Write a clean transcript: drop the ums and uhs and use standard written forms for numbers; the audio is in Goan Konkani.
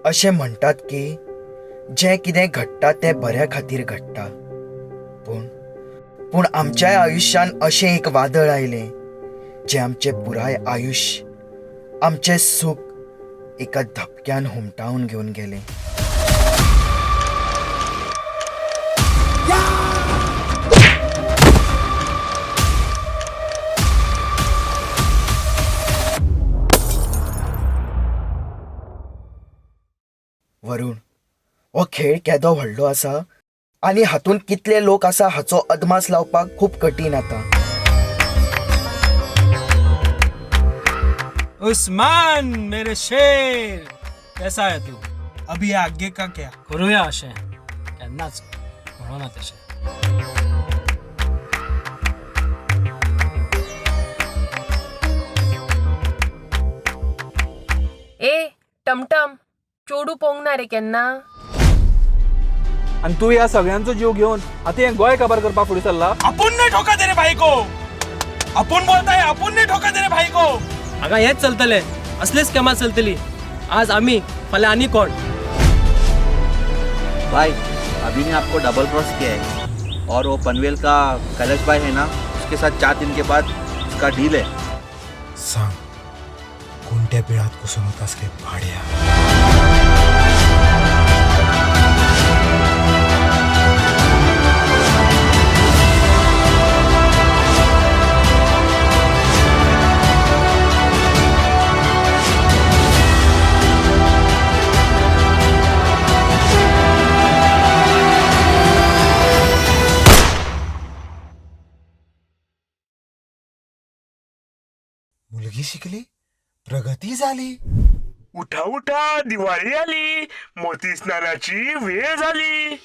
अशें म्हणटात की जें कितें घडटा तें बऱ्या खातीर घडटा. पूण पूण आमच्याय आयुश्यान अशें एक वादळ आयलें जें आमचें पुराय आयुश्य, आमचें सूख एका धपक्यान हुमटावन घेवन गेलें. वरुण, हो खेळ केदो व्हडलो आसा आनी हातूंत कितले लोक आसा हाचो अदमास लावपाक खूब कठीण आतां. उस्मान मेरे शेर, कैसा है तू? अभी आगे का क्या? करूया अशें केन्नाच म्हणना तशें. ए टमटम, चोडू पोंग ना रे केन्ना. आनी तूं ह्या सगळ्यांचो जीव घेवन आतां हें गोंय काबार करपाक फुडें सरला. अपुन ने ठोका तेरे भाई को. अपुन बोलता है अपुन ने ठोका तेरे भाई को. हांगा हेंच चलतलें, असलीच स्कॅमां चलतली. आज आमी, फाल्यां आनी कोण. भाई, अभी ने आपको डबल क्रॉस किया है और वो पनवेल का कैलाश भाई है ना, उसके साथ 4 दिन के बाद उसका डील है. सांग, कोणत्या बिळात घुसून होतास रे भाड्या? मुलगी शिकली, प्रगती झाली. उठा उठा, दिवाळी आली, मोती स्नानाची वेळ झाली.